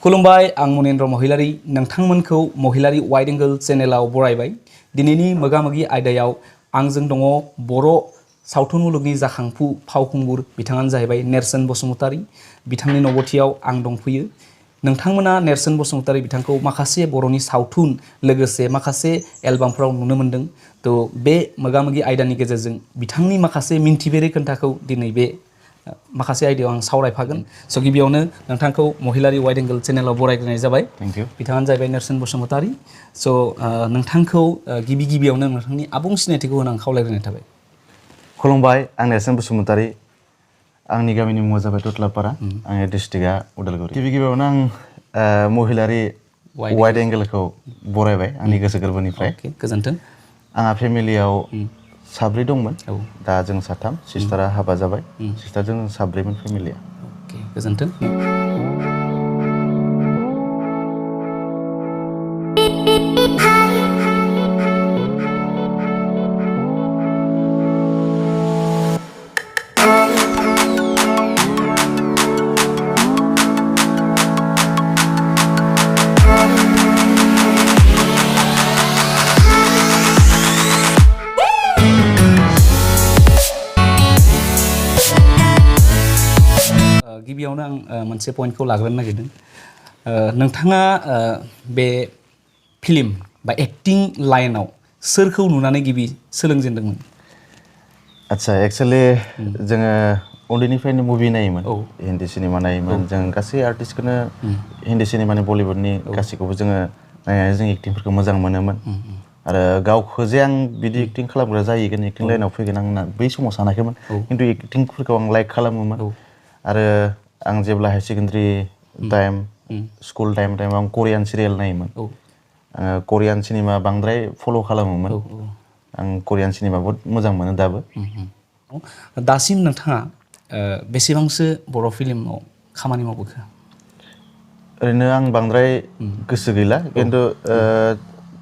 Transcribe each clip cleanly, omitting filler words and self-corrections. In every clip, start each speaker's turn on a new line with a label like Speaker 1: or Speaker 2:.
Speaker 1: खुलुमबाय आं मनेन्द्र महिलारी नोंथांमोनखौ महिलारी wide angle चेनेलाव बरायबाय दिनैनि मोगा-मोगि आयदायाव आंजों दङ बर' सावथुन मुलुगनि जाखांफु फावखुंगुर बिथाङानो जाहैबाय नेरसोन बसुमतारी बिथांनि नबथियाव आं दंफैयो नोंथांमोना नेरसोन बसुमतारी बिथांखौ माखासे बर'नि सावथुन लोगोसे माखासे एलबामफोराव नुनो मोन्दों तो बे मोगा-मोगि आयदानि गेजेरजों बिथांनि माखासे मिन्थिफेरै खोन्थाखौ दिनै बे माखासे आयदायाव आं सावरायफागोन स' गिबियावनो नोंथांखौ महिलारी वाइड एंगल चेनेलाव बरायग्रोनाय जाबाय
Speaker 2: थैंक यू
Speaker 1: बिथाङानो जाहैबाय नेरसोन बसुमतारी स' नोंथांखौ गिबियावनो नोंथांनि आबुं सिनायथिखौ होनो आं खावलायग्रोनाय थाबाय
Speaker 2: खुलुमबाय आं नेरसोन बसुमतारी आंनि गामिनि मुङा जाबाय टटलापारा आंनि डिस्ट्रिक्टआ उदालगुरि गिबियावनो आं महिलारी वाइड एंगलखौ बरायबाय आंनि गोसो गोरबोनिफ्राय
Speaker 1: गोजोन्थों
Speaker 2: आंहा फेमिलियाव साब्रै दंमोन दा जों साथाम सिस्टारा हाबा जाबाय सिस्टारजों साब्रैमोन फेमिलिया
Speaker 1: गोजोन्थों गिबियावनो आं मोनसे पइन्टखौ लाग्रोनो नागिरदों नोंथाङा बे फिल्म बा एक्टिं लाइनाव सोरखौ नुनानै गिबि सोलोंजेनदोंमोन
Speaker 2: आच्छा एक्चुअली जोङो उन्दैनिफ्रायनो मुभि नायोमोन हिन्दी सिनेमा नायोमोन जों गासै आर्टिस्टखौनो हिन्दी सिनेमानि बलिउडनि गासैखौबो जोङो नायनानै जों एक्टिंफोरखौ मोजां मोनोमोन आरो गावखौ जे आं बिदि एक्टिं खालामग्रा जाहैगोन एक्टिं लाइनाव फैगोन आं बै समाव सानाखैमोन खिन्थु एक्टिंफोरखौ आं लाइक खालामोमोन आरो आं जेब्ला हायार सेकेन्डारि टाइम स्कुल टाइमाव आं करियान सिरियाल नायोमोन आङो करियान सिनेमा बांद्राय फल' खालामोमोन आं करियान सिनेमा बहुत मोजां मोनो दाबो
Speaker 1: दासिम नोंथाङा बेसेबांसो बर' फिल्माव खामानि मावबोखो
Speaker 2: ओरैनो आं बांद्राय गोसो गैला खिन्थु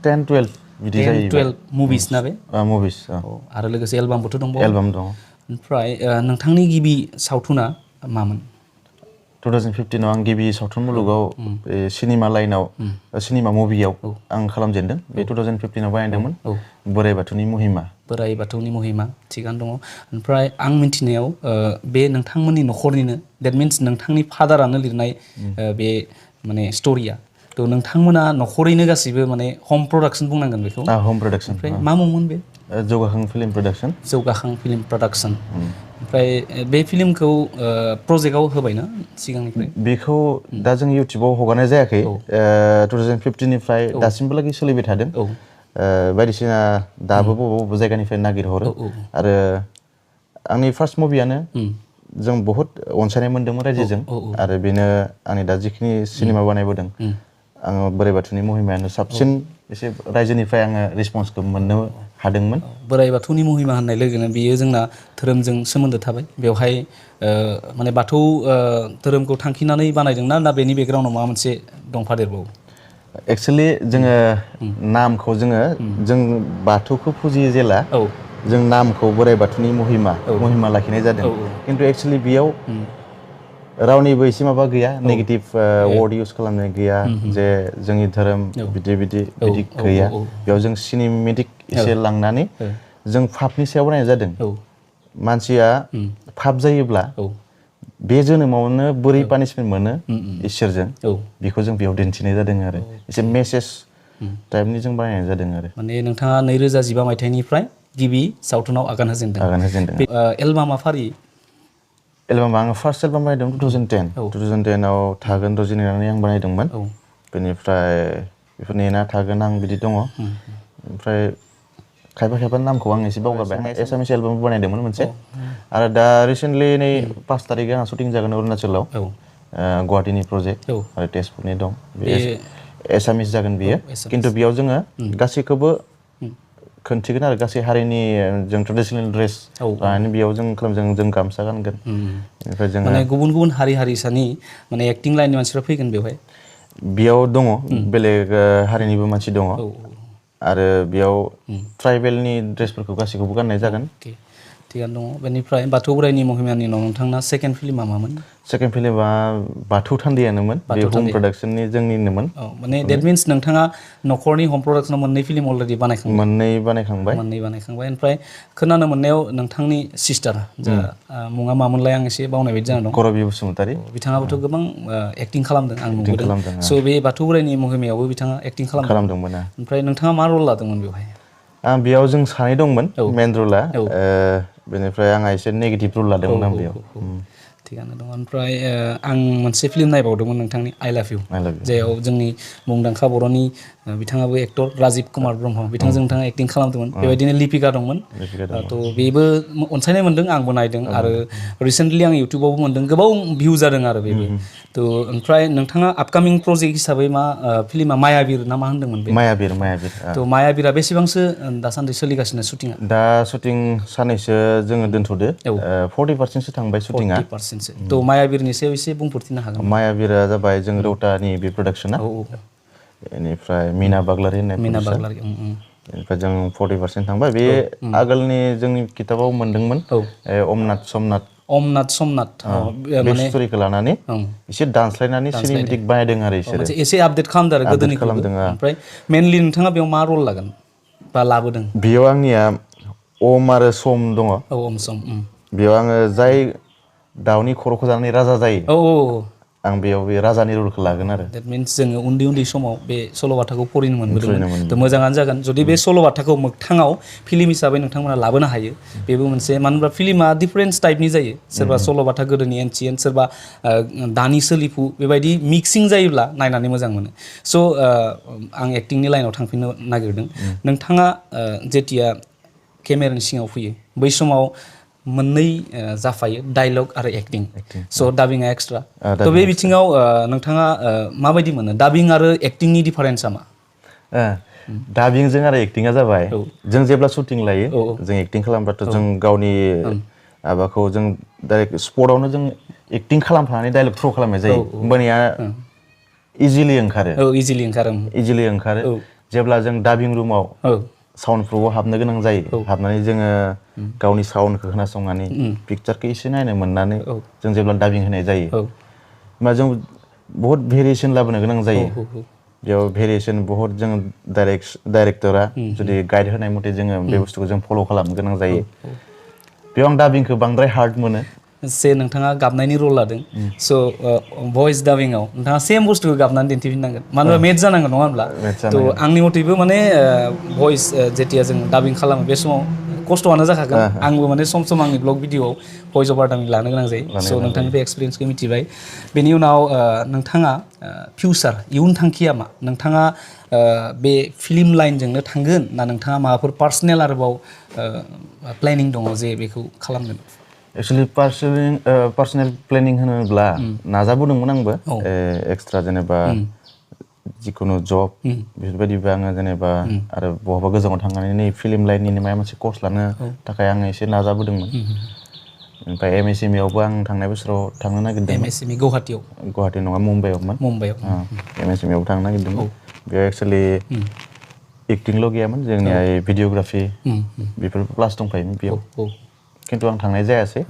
Speaker 2: 10-12 बिदि जायो
Speaker 1: 12 मुभिस ना बे
Speaker 2: मुभिस
Speaker 1: आरो लोगोसे एलबामबोथ' दंबावो
Speaker 2: एलबाम दं
Speaker 1: ओमफ्राय नोंथांनि गिबि सावथुना मामोन
Speaker 2: 2015 आं गिबि सावथुन मुलुगाव सिनेमा लाइनाव सिनेमा मुभियाव आं खालामजेनदों बे 2015 आव बानायदोंमोन बोराइ बाथौनि महिमा थिगानो दङ ओमफ्राय आं मिन्थिनायाव बे नोंथांमोननि न'खरनिनो देट मिन्स नोंथांनि फादारानो लिरनाय बे माने स्ट'रिया थ' नोंथांमोना न'खरैनो गासैबो माने हम प्रडाक्सन बुंनांगोन बेखौ हम प्रडाक्सन
Speaker 1: ओमफ्राय मा मुंमोन बे
Speaker 2: जौगाखां फिल्म
Speaker 1: प्रडाक्सन ओमफ्राय बे फिल्मखौ प्रजेक्टआव होबायना सिगांनिफ्राय
Speaker 2: बेखौ दा जों इउटुबाव हगारनाय जायाखै 2015 निफ्राय दासिमबोलागै सोलिबाय थादों बायदिसिना दाबो बबेबा जायगानिफ्राय नागिरहरो आरो आंनि फार्स्ट मुभियानो जों बहुत अनसायनाय मोन्दोंमोन रायजोजों आरो बेनो आंनि दा जिखिनि सिनेमा बानायबोदों आङो बोराइ बाथौनि महिमायानो साबसिन एसे रायजोनिफ्राय आङो रिसपन्सखौ मोननो हादोंमोन
Speaker 1: बोराइ बाथौनि महिमा होननाय लोगोनो बियो जोंना धोरोमजों सोमोन्दो थाबाय बेवहाय माने बाथौ धोरोमखौ थांखिनानै बानायदोंना ना बेनि बेकग्राउन्डआव माबा मोनसे दंफादेरबावो
Speaker 2: एक्सुवेलि जोङो नामखौ जों बाथौखौ फुजियो जेला जों नामखौ बोराइ बाथौनि महिमा लाखिनाय जादों खिन्थु एक्सुवेलि बेयाव रावनिबो एसे माबा गैया नेगेटिभ वार्ड इउज खालामनाय गैया जे जोंनि धोरोम बिदि गैया बेयाव जों सिनेमेटिक एसे लांनानै जों फापनि सायाव बानायनाय जादों मानसिया फाप जायोब्ला बे जोनोमावनो बोरै पानिशमेन्ट मोनो इसोरजों बेखौ जों बेयाव दिन्थिनाय जादों आरो एसे मेसेज टाइपनि जों बानायनाय जादों आरो
Speaker 1: माने नोंथाङा 2015 मायथाइनिफ्राय गिबि सावथुनाव आगान होजेनदों एलबामा फारि
Speaker 2: एलबाम आङो फार्स्ट एलबाम बानायदोंमोन 2010 आव थागोन रजनि होननानै आं बानायदोंमोन बेनिफ्राय बेफोर नेना थागोन आं बिदि दङ ओमफ्राय खायफा नामखौ आं एसे बावगारबाय एसामिस एलबाम बानायदोंमोन मोनसे आरो दा रिसेन्टलि नै 5 तारिखै आंहा शुटिं जागोन अरुणाचलाव गुवाहाटीनि प्रजेक्ट आरो तेजपुरनि दं बे एसामिस जागोन बियो खिन्थु बेयाव जोङो गासैखौबो खोन्थिगोन आरो गासै हारिनि जों ट्रेडिसनेल ड्रेस लानानै बेयाव जों गामसा गानगोन बेनिफ्राय जों
Speaker 1: माने गुबुन हारि हारिसानि माने एक्टिं लाइननि मानसिफ्रा फैगोन
Speaker 2: बेयाव दङ बेलेग हारिनिबो मानसि दङ आरो बेयाव ट्राइबेलनि ड्रेसफोरखौ गासैखौबो गाननाय जागोन
Speaker 1: थिगानो दङ। बेनिफ्राय बाथौ बोराइनि महिमानि उनाव नोंथांना सेकेन्ड फिल्मा मामोन?
Speaker 2: सेकेन्ड फिल्मा बाथौ थान्दैयानोमोन, बे हम प्रडाक्सननि जोंनिनोमोन।
Speaker 1: औ माने देट मिन्स नोंथाङा न'खरनि हम प्रडाक्सनाव मोननै फिल्म अलरेडि बानायखांबाय?
Speaker 2: मोननै बानायखांबाय।
Speaker 1: ओमफ्राय खोनानो मोननायाव नोंथांनि सिस्टार जा मुङा मामोनलाय आं एसे बावनाय बायदि जाना दं,
Speaker 2: करबि बसुमतारी,
Speaker 1: बिथाङाबोथ' गोबां एक्टिं खालामदों आं नुबोदों। स' बे बाथौ बोराइनि महिमायावबो बिथाङा एक्टिं खालामदोंमोन। ओमफ्राय नोंथाङा मा रल लादोंमोन बेवहाय?
Speaker 2: बेयाव जों सानै दंमोन मेन रला, बेनिफ्राय आंहा एसे नेगेटिभ रल लादोंमोन आं बेयाव।
Speaker 1: थिगानो दङ। ओमफ्राय आं मोनसे फिल्म नायबावदोंमोन नोंथांनि आइ लाभ इउ, जायाव जोंनि मुंदांखा बर'नि बिथाङाबो एक्टर राजिब कुमार ब्रह्म, बिथांजों नोंथाङा एक्टिं खालामदोंमोन। बेबायदिनो लिपिका दंमोन। थ' बेबो अनसायनाय मोन्दों, आंबो नायदों आरो रिसेन्टलि आं इउटुबावबो मोन्दों, गोबां भिउ जादों आरो बेबो। थ' ओमफ्राय नोंथाङा आपकामिं प्रजेक्ट हिसाबै मा फिल्मा मायाबिर ना मा होन्दोंमोन बे?
Speaker 2: मायाबिर।
Speaker 1: थ' मायाबिरा बेसेबांसो दासान्दि सोलिगासिनो शुटिंआ?
Speaker 2: दा शुटिं साननैसो जोङो दोनथ'दो, 40% थांबाय शुटिंआ।
Speaker 1: 40%। थ' मायाबिरनि सायाव एसे बुंफोरथिनो हागोन?
Speaker 2: मायाबिरा जाबाय जों रौतानि बे प्रडाक्सना, बेनिफ्राय मिना बाग्लारि होननाय प्रडिउसार। बेनिफ्राय जों 40% थांबाय। बे आगोलनि जोंनि किताबाव मोनदोंमोन, अमनाथ समनाथ बे स्ट'रिखौ लानानै एसे दानस्लायनानै सिनेमेटिक बानायदों आरो इसोरो
Speaker 1: एसे आपडेट खालामदों आरो गोदोनिखौबो। ओमफ्राय मेनलि नोंथाङा बेयाव मा रल लागोन बा लाबोदों?
Speaker 2: बेयाव आंनिया अम आरो सम दङ।
Speaker 1: अम सम।
Speaker 2: बेयाव आङो जाय दाउनि खर'खौ जानानै राजा जायो, आं बेयाव बे राजानि रलखौ लागोन आरो।
Speaker 1: देट मिन्स जोङो उन्दै उन्दै समाव बे सल'बाथाखौ फरायनो मोनबोदोंमोन। थ' मोजाङानो जागोन जुदि बे सल'बाथाखौ मोगथाङाव फिल्म हिसाबै नोंथांमोना लाबोनो हायो। बेबो मोनसे, मानो होनबा फिल्मा डिफारेन्ट टाइपनि जायो, सोरबा सल'बाथा गोदोनि एनसियेन्ट, सोरबा दानि सोलिफु, बेबायदि मिक्सिं जायोब्ला नायनानै मोजां मोनो। स' आं एक्टिंनि लाइनाव थांफिननो नागिरदों। नोंथाङा जेथिया केमेरानि सिङाव फैयो, बै समाव मोननै जाफायो, डायलग आरो एक्टिं। स' डाबिंआ एक्सट्रा। थ' बे बिथिङाव नोंथाङा माबायदि मोनो? डाबिं आरो एक्टिंनि डिफारेन्सआ मा?
Speaker 2: डाबिंजों आरो एक्टिंआ जाबाय, जों जेब्ला शुटिं लायो, जों एक्टिं खालामबाथ' जों गावनि माबाखौ जों डाइरेक्ट स्पटआवनो जों एक्टिं खालामफानानै डाइलग थ्र' खालामनाय जायो। होमबानिया इजिलि ओंखारो। जेब्ला जों डाबिं रुमाव साउन्ड प्रुफआव हाबनो गोनां जायो, हाबनानै जोङो गावनि साउन्डखौ खोनासंनानै पिक्चारखौ एसे नायनो मोननानै जों जेब्ला डाबिं होनाय जायो, होमबा जों बहुत भेरिएसन लाबोनो गोनां जायो। बेयाव भेरिएसन बहुत, जों डाइरेक्टरा जुदि गाइड होनाय मथे जोङो बे बुस्थुखौ जों फल' खालामनो गोनां जायो। बेयाव आं डाबिंखौ बांद्राय हार्ड मोनो।
Speaker 1: जे नोंथाङा गाबनायनि रल लादों, स' भइस डाबिंआव नोंथाङा सेम बुस्थुखौ गाबनानै दिन्थिफिननांगोन, मानो होनबा मेच जानांगोन, नङा होनब्ला? थ' आंनि मथेबो माने भइस जेथिया जों डाबिं खालामो, बे समाव खस्थ'आनो जाखागोन। आंबो माने सम सम आंनि ब्लग भिडिअ'आव भइस अभार डाबिं लानो गोनां जायो। स' नोंथांनिफ्राय एक्सपिरियेन्सखौ मिथिबाय। बेनि उनाव नोंथाङा फिउचार, इयुन थांखिया मा? नोंथाङा बे फिल्म लाइनजोंनो थांगोन ना नोंथाङा माबाफोर पार्सनेल आरोबाव प्लेनिं दङ जे बेखौ खालामगोन?
Speaker 2: एक्सुवेलि पार्सनेल प्लेनिं होनोब्ला नाजाबोदोंमोन आंबो, एक्सट्रा जेनेबा जिखुनु जब बेफोरबायदिबो आङो जेनेबा आरो बहाबा गोजानाव थांनानै नै फिल्म लाइननिनो माबा मोनसे कर्स लानो थाखाय आङो एसे नाजाबोदोंमोन। ओमफ्राय MSME आवबो आं थांनाय बोसोराव थांनो नागिरदोंमोन।
Speaker 1: MSME गुवाहाटियाव?
Speaker 2: गुवाहाटि नङा, मुम्बाइआवमोन। MSME आवबो थांनो नागिरदोंमोन। बेयाव एक्सुवेलि एक्टिंल' गैयामोन, जोंनिया भिडिअग्राफि बेफोर प्लास दंफायोमोन बेयाव। खिन्थु आं थांनाय जायासै।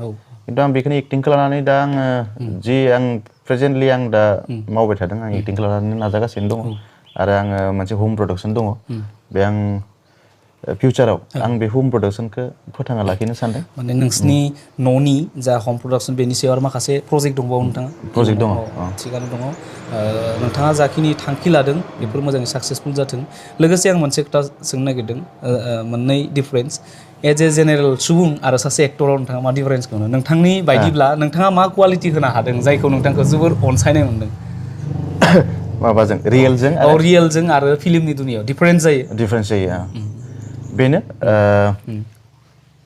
Speaker 2: खिन्थु आं बेखिनि एक्टिंखौ लानानै दा आङो जि आं प्रेजेन्टलि आं दा मावबाय थादों, आं एक्टिंखौ लानानै नाजागासिनो दङ। आरो आङो मोनसे हम प्रडाक्सन दङ, बे आं फिउचाराव आं बे हम प्रडाक्सनखौ फोथांना लाखिनो सानदों।
Speaker 1: माने नोंसिनि न'नि जा हम प्रडाक्सन, बेनि सायाव आरो माखासे प्रजेक्ट दंबावो नोंथाङा?
Speaker 2: प्रजेक्ट दङ।
Speaker 1: थिगानो दङ। नोंथाङा जाखिनि थांखि लादों बेफोर मोजाङै साक्सेसफुल जाथों। लोगोसे आं मोनसे खोथा सोंनो नागिरदों, मोननै डिफारेन्स, एज ए जेनेरेल सुबुं आरो सासे एक्टराव नोंथाङा मा डिफारेन्सखौ नुनो? नोंथांनि बायदिब्ला नोंथाङा मा कुवालिटि होनो हादों जायखौ नोंथांखौ जोबोर अनसायनाय मोनदों?
Speaker 2: माबाजों रियेलजों
Speaker 1: आरो फिल्मनि दुनियाव डिफारेन्स जायो।
Speaker 2: बेनो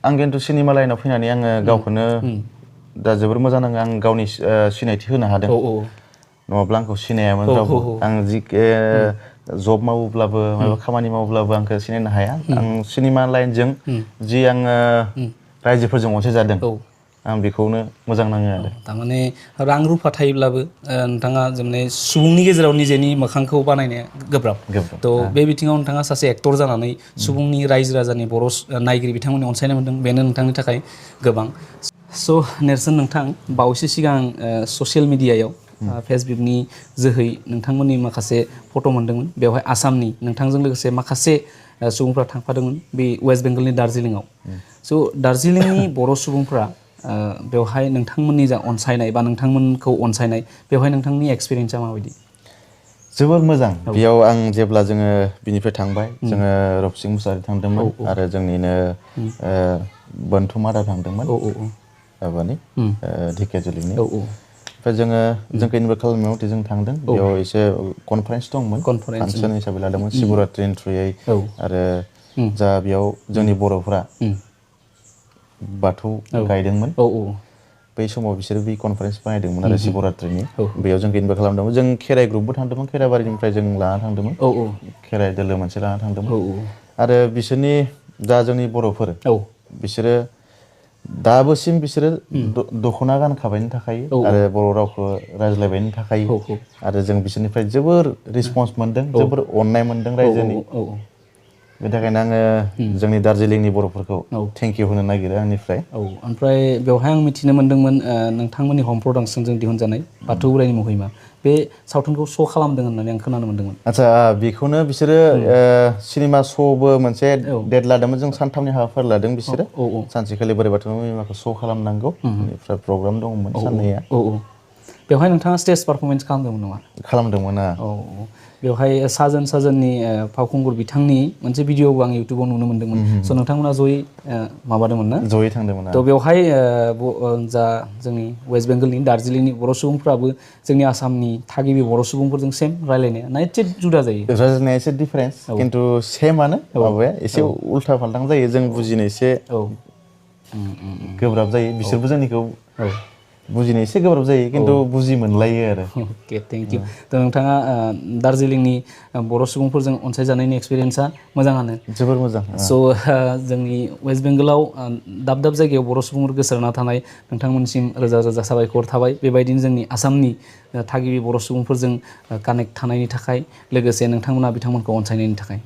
Speaker 2: आं खिन्थु सिनेमा लाइनाव फैनानै आङो गावखौनो दा जोबोर मोजां नाङो। आं गावनि सिनायथि होनो हादों, नङाब्ला आंखौ सिनायामोन रावबो। आं जि जब मावोब्लाबो माबा खामानि मावोब्लाबो आंखौ सिनायनो हाया। आं सिनेमा लाइनजों जि आङो रायजोफोरजों अनसायजादों, आं बेखौनो मोजां नाङो आरो
Speaker 1: थारमाने रां रुफा थायोब्लाबो नोंथाङा माने सुबुंनि गेजेराव निजेनि मोखांखौ बानायनाया गोब्राब थ' बे बिथिङाव नोंथाङा सासे एक्टर जानानै सुबुंनि रायजो राजानि बर' नायगिरि बिथांमोननि अनसायनाय मोन्दों बेनो नोंथांनि थाखाय गोबां स' नेरसोन नोंथां बावैसो सिगां ससियेल मिडियायाव फेसबुकनि जोहै नोंथांमोननि माखासे फट' मोन्दोंमोन बेवहाय आसामनि नोंथांजों लोगोसे माखासे सुबुंफ्रा थांफादोंमोन बे वेस्ट बेंगलनि दार्जिलिंआव स' दार्जिलिंनि बर' सुबुंफ्रा बेवहाय नोंथांमोननि जा अनसायनाय बा नोंथांमोनखौ अनसायनाय बेवहाय नोंथांनि एक्सपिरियेन्सआ माबायदि
Speaker 2: जोबोर मोजां बेयाव आं जेब्ला जोङो बिनिफ्राय थांबाय जोङो रबसिं मुसाहारि थांदोंमोन आरो जोंनिनो बोनथुम आदा थांदोंमोन माबानि ढेकियाजुलिनि ओमफ्राय जोंखौ इनभाइट खालामनाय मथे जों थांदों बेयाव एसे कनफारेन्स दंमोन फांसन हिसाबै लादोंमोन शिबरात्रिनि थ्रुयै आरो जा बेयाव जोंनि बर'फ्रा बाथौ गायदोंमोन बै समाव बिसोरो बे कनफारेन्स बानायदोंमोन आरो शिबरात्रिनि बेयाव जोंखौ इनभाइट खालामदोंमोन जों खेराइ ग्रुपबो थांदोंमोन खेराइबारिनिफ्राय जों लाना थांदोंमन खेराइ दोलो मोनसे लाना थांदोंमोन आरो बिसोरनि जा जोंनि बर'फोर बिसोरो दाबोसिम बिसोरो दख'ना गानखाबायनि थाखाय आरो बर' रावखौ रायज्लायबायनि थाखाय आरो जों बिसोरनिफ्राय जोबोर रिसपन्स मोन्दों जोबोर अननाय मोन्दों रायजोनि बेनि थाखायनो आङो जोंनि दार्जिलिंनि बर'फोरखौ थेंक इउ होनो नागिरो आंनिफ्राय
Speaker 1: ओमफ्राय बेवहाय आं मिथिनो मोन्दोंमोन नोंथांमोननि हम प्रडाक्सनजों दिहुनजानाय बाथौ बोराइनि महिमा बे सावथुनखौ श' खालामदों होननानै आं खोनानो मोन्दोंमोन
Speaker 2: आदसा बेखौनो बिसोरो सिनेमा श'बो मोनसे डेट लादोंमोन जों सानथामनि हाबाफारि लादों बिसोरो सानसेखालि बोराइ बाथौनि महिमाखौ श' खालामनांगौ बेनिफ्राय प्रग्राम दंमोन साननैया
Speaker 1: बेवहाय नोंथाङा स्टेज पारफरमेन्स खालामदोंमोन नामा
Speaker 2: खालामदोंमोन
Speaker 1: बेवहाय साजोननि फावखुंगुर बिथांनि मोनसे भिडिअ'बो आं इउटुबाव नुनो मोन्दोंमोन स' नोंथांमोना जयै माबादोंमोन ना
Speaker 2: जयै थांदोंमोन
Speaker 1: थ' बेवहाय जा जोंनि वेस्ट बेंगलनि दार्जिलिंनि बर' सुबुंफ्राबो जोंनि आसामनि थागिबि बर' सुबुंफोरजों सेम रायलायनाया ना एसे जुदा जायो
Speaker 2: रायज्लायनाया एसे डिफारेन्स खिन्थु सेमानो माबाया एसे उल्था फाल्थां जायो जों बुजिनो एसे गोब्राब जायो बिसोरबो जोंनिखौ बुजिनो एसे गोब्राब जायो खिन्थु बुजि मोनलायो आरो
Speaker 1: अके थेंक इउ थ' नोंथाङा दार्जिलिंनि बर' सुबुंफोरजों अनसायजानायनि एक्सपिरियेन्सआ मोजाङानो
Speaker 2: जोबोर मोजां
Speaker 1: स' जोंनि वेस्ट बेंगलाव दाब दाब जायगायाव बर' सुबुंफोर गोसारना थानाय नोंथांमोनसिम रोजा रोजा साबायखर थाबाय बेबायदिनो जोंनि आसामनि थागिबि बर' सुबुंफोरजों कानेक्ट थानायनि थाखाय लोगोसे नोंथांमोना बिथांमोनखौ अनसायनायनि थाखाय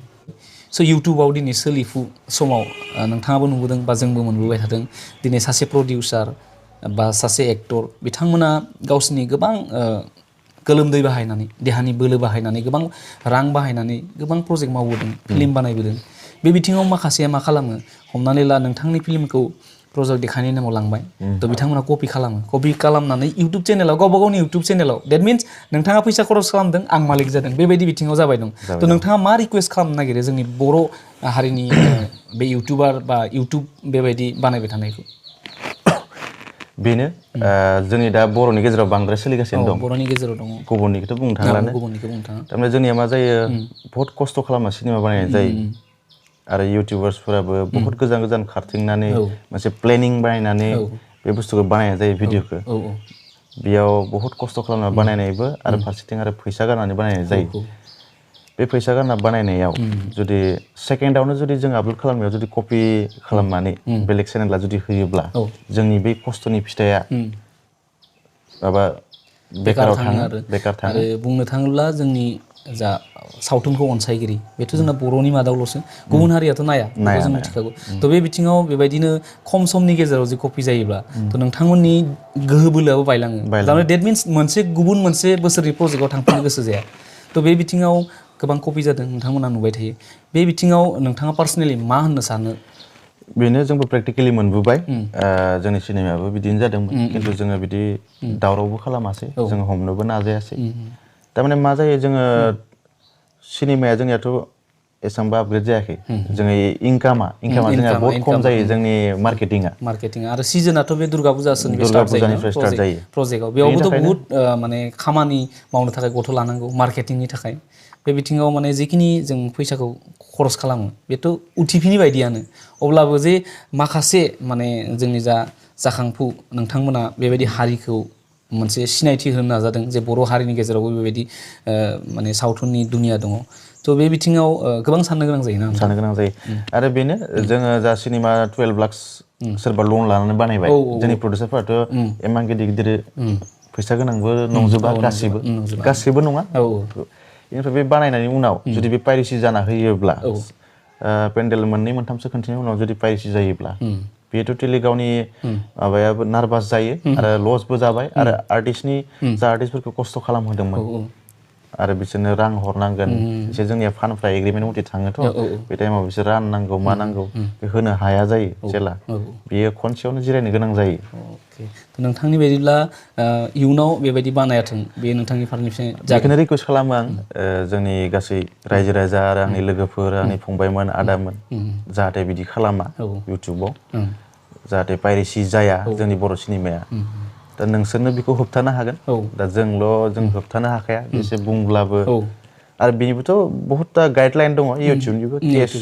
Speaker 1: स' इउटुबाव दिनै सोलिफु समाव नोंथाङाबो नुबोदों बा जोंबो मोनबोबाय थादों दिनै सासे प्रडिउसार बा सासे एक्टर बिथांमोना गावसिनि गोबां गोलोमदै बाहायनानै देहानि बोलो बाहायनानै गोबां रां बाहायनानै गोबां प्रजेक्ट मावबोदों फिल्म बानायबोदों बे बिथिङाव माखासेया मा खालामो हमनानै ला नोंथांनि फिल्मखौ प्रजेक्ट देखायनायनि नामाव लांबाय थ' बिथांमोना कपि खालामनानै इउटुब चेनेलाव गावबा गावनि इउटुब चेनेलाव देट मिन्स नोंथाङा फैसा खरस खालामदों आं मालिक जादों बेबायदि बिथिङाव जाबाय दं थ' नोंथाङा मा रिकुवेस्ट खालामनो नागिरो जोंनि बर' हारिनि बे इउटुबार बा इउटुब बेबायदि बानायबाय थानायखौ
Speaker 2: बेनो जोंनि दा बर'नि गेजेराव बांद्राय सोलिगासिनो दं
Speaker 1: बर'नि गेजेराव दङ
Speaker 2: गुबुननिखौथ' बुंनो थांलानो थारमाने जोंनिया मा जायो बहुत खस्थ' खालामना सिनेमा बानायनाय जायो आरो इउटुबार्सफोराबो बहुत गोजान गोजान खारथिंनानै मोनसे प्लेनिं बानायनानै बे बुस्थुखौ बानायनाय जायो भिडिअखौ बेयाव बहुत खस्थ' खालामना बानायनायबो आरो फारसेथिं आरो फैसा गारनानै बानायनाय जायो बे फैसा गारना बानायनायाव जुदि सेकेन्डआवनो जुदि जों आपल'ड खालामनायाव जुदि कपि खालामनानै बेलेग चेनेला जुदि होयोब्ला जोंनि बै खस्थ'नि फिथाइया माबा बेकाराव थाङो
Speaker 1: आरो बुंनो थाङोब्ला जोंनि जा सावथुनखौ अनसायगिरि बेथ' जोंना बर'नि मादावल'सो गुबुन हारियाथ' नाया बेखौ जों मिथिखागौ थ' बे बिथिङाव बेबायदिनो खम समनि गेजेराव जे कपि जायोब्ला थ' नोंथांमोननि गोहो बोलोआबो बायलाङो थारमाने देट मिन्स गुबुन मोनसे बोसोरनि प्रजेक्टआव थांफिननो गोसो जाया थ' बे बिथिङाव गोबां कपि जादों नोंथांमोना नुबाय थायो बे बिथिङाव नोंथाङा पार्सनेलि मा होननो सानो
Speaker 2: बेनो जोंबो प्रेक्टिकेलि मोनबोबाय जोंनि सिनेमायाबो बिदिनो जादोंमोन खिन्थु जोङो बिदि दावरावबो खालामासै जोङो हमनोबो नाजायासै थारमाने मा जायो जोङो सिनेमाया जोंनियाथ' एसेबांबो आपग्रेड जायाखै जोङो इनकामा जोंहा बहुत खम जायो जोंनि मार्केटिंआ
Speaker 1: आरो सिजोनाथ' बे दुर्गा फुजानिफ्राय स्टार्ट जायो प्रजेक्टआव बेयावबोथ' बहुत माने खामानि मावनो थाखाय गथ' लानांगौ मार्केटिंनि थाखाय बे बिथिङाव माने जिखिनि जों फैसाखौ खरस खालामो बेथ' उथिफिनि बायदियानो अब्लाबो जे माखासे माने जोंनि जा जाखांफु नोंथांमोना बेबायदि हारिखौ मोनसे सिनायथि होनो नाजादों जे बर' हारिनि गेजेरावबो बेबायदि माने सावथुननि दुनिया दङ थ' बे बिथिङाव गोबां साननो गोनां जायो ना
Speaker 2: साननो गोनां जायो आरो बेनो जोङो जा सिनेमा 12 लाख सोरबा लन लानानै बानायबाय जोंनि प्रडिउसारफोराथ' इमान गिदिर गिदिर फैसा गोनांबो नंजोबा गासिबो नङा बेनिफ्राय बे बानायनायनि उनाव जुदि बे पाइरेसि जाना होयोब्ला पेन्डेल मोननै मोनथामसो खोन्थिनायनि उनाव जुदि पाइरेसि जायोब्ला बे टटेलि गावनि माबायाबो नार्भास जायो आरो लसबो जाबाय आरो आर्टिस्टनि जा आर्टिस्टफोरखौ खस्थ' खालामहोदोंमोन आरो बिसोरनो रां हरनांगोन बिसोर जोंनिया फानफ्रा एग्रिमेन्ट मथे थाङोथ' बे टाइमाव बिसोर राननांगौ मा नांगौ बे होनो हाया जायो जेला बेयो खनसेयावनो जिरायनो गोनां जायो
Speaker 1: नोंथांनि बायदिब्ला इयुनाव बेबायदि बानायाथों बे नोंथांनि फारनिफ्राय
Speaker 2: बेखौनो रिकुवेस्ट खालामो आं जोंनि गासै रायजो राजा आरो आंनि लोगोफोर आंनि फंबायमोन आदामोन जाहाथे बिदि खालामा इउटुबाव जाहाथे पाइरेसि जाया जोंनि बर' सिनेमाया दा नोंसोरनो बेखौ होबथानो हागोन दा जों होबथानो हाखाया बेसे बुंब्लाबो आरो बेनिबोथ' बहुतता गाइडलाइन दङ इउटुबनिबो केस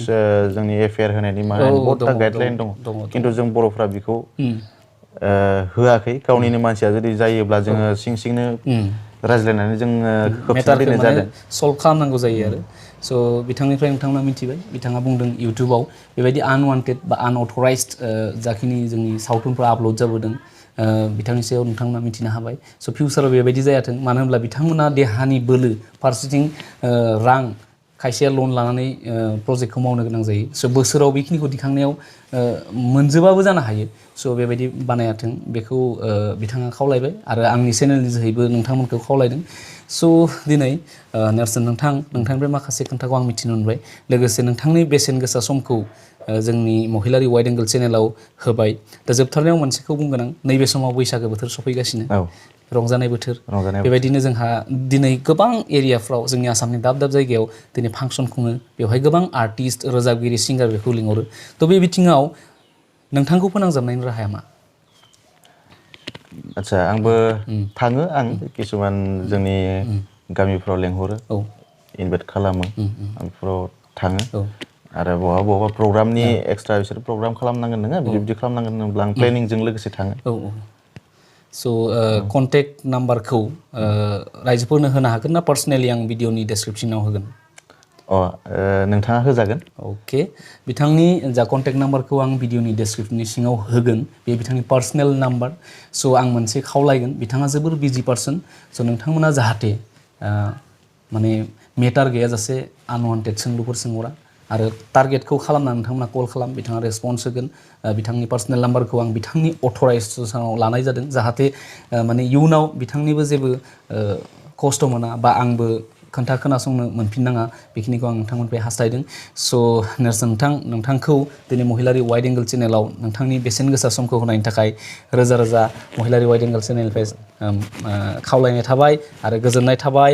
Speaker 2: जोंनि एफआइआर होनायनि मानायनि बहुतता गाइडलाइन दङ खिन्थु जों बर'फ्रा बेखौ होआखै गावनिनो मानसिया जुदि जायोब्ला जोङो सिं सिंनो रायज्लायनानै जोङो होबथानो दोननाय जादों
Speaker 1: सल्भ खालामनांगौ जायो आरो स' बिथांनिफ्राय नोंथांमोना मिथिबाय बिथाङा बुंदों इउटुबाव बेबायदि आनवान्टेड बा आनअथराइज्ड जाखिनि जोंनि सावथुनफ्रा आपल'ड जाबोदों बिथांनि सायाव नोंथांमोना मिथिनो हाबाय स' फिउचाराव बेबायदि जायाथों मानो होनब्ला बिथांमोना देहानि बोलो फारसेथिं रां खायसेया लन लानानै प्रजेक्टखौ मावनो गोनां जायो स' बोसोराव बेखिनिखौ दिखांनायाव मोनजोबाबो जानो हायो स' बेबायदि बानायाथों बेखौ बिथाङा खावलायबाय आरो आंनि चेनेलनि जोहैबो नोंथांमोनखौ खावलायदों स' दिनै नेरसोन नोंथांनिफ्राय माखासे खोथाखौ आं मिथिनो मोनबाय लोगोसे नोंथांनि बेसेन गोसा समखौ जोंनि महिलारि वाइड एंगल चेनेलाव होबाय दा जोबथारनायाव मोनसेखौ बुंगोन आं नैबे समाव बैसागो बोथोर सफैगासिनो रंजानाय बोथोर बेबायदिनो जोंहा दिनै गोबां एरियाफ्राव जोंनि आसामनि दाब दाब जायगायाव दिनै फांसन खुङो बेवहाय गोबां आर्टिस्ट रोजाबगिरि सिंगार बेखौ लिंहरो थ' बे बिथिङाव नोंथांखौ फोनांजाबनायनि राहाया मा
Speaker 2: आदसा आंबो थाङो किसुमान जोंनि गामिफ्राव लेंहरो इनभाइट खालामो आं बेफोराव थाङो आरो बहाबा प्रग्रामनि एक्सट्रा बिसोर प्रग्राम खालामनांगोन नोङो बिदि खालामनांगोन होनोब्ला आं प्लेनिंजों लोगोसे थाङो
Speaker 1: स' कन्टेक्ट नाम्बारखौ रायजोफोरनो होनो हागोन ना पार्सनेलि आं भिडिअनि डेसक्रिपसनाव होगोन
Speaker 2: नोंथाङा होजागोन
Speaker 1: अके बिथांनि जा कन्टेक्ट नाम्बारखौ आं भिडिअनि डेसक्रिपसननि सिङाव होगोन बे बिथांनि पार्सनेल नाम्बार स' आं मोनसे खावलायगोन बिथाङा जोबोर बिजि पार्सन स' नोंथांमोना जाहाथे माने मेटार गैयाजासे आनवान्टेड सोंलुफोर सोंहरा आरो टारगेटखौ खालामना नोंथांमोना कल खालाम बिथाङा रेसपन्स होगोन बिथांनि पार्सनेल नाम्बारखौ आं बिथांनि अथराइजेसनाव लानाय जादों जाहाथे माने इयुनाव बिथांनिबो जेबो खस्थ' मोना बा आंबो खोनासंनो मोनफिननाङा बेखिनिखौ आं नोंथांमोननिफ्राय हास्थायदों स' नेरसोन नोंथांखौ दिनै महिलारि वाइड एंगल चेनेलाव नोंथांनि बेसेन गोसा समखौ होनायनि थाखाय रोजा रोजा महिलारि वाइड एंगल चेनेलनिफ्राय खावलायनाय थाबाय आरो गोजोननाय थाबाय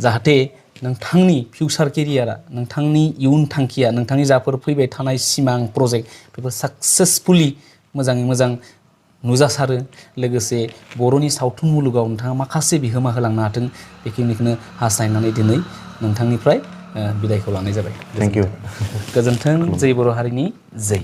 Speaker 1: जाहाथे नोंथांनि फिउचार केरियारा नोंथांनि इयुन थांखिया नोंथांनि जाफोर फैबाय थानाय सिमां प्रजेक्ट बेफोर साक्सेसफुलि मोजाङै मोजां नुजासारो लोगोसे बर'नि सावथुन मुलुगाव नोंथाङा माखासे बिहोमा होलांनो हाथों बेखिनिखौनो हास्थायनानै दिनै नोंथांनिफ्राय बिदायखौ लानाय जाबाय
Speaker 2: थेंक इउ
Speaker 1: गोजोन्थों जै बर' हारिनि जै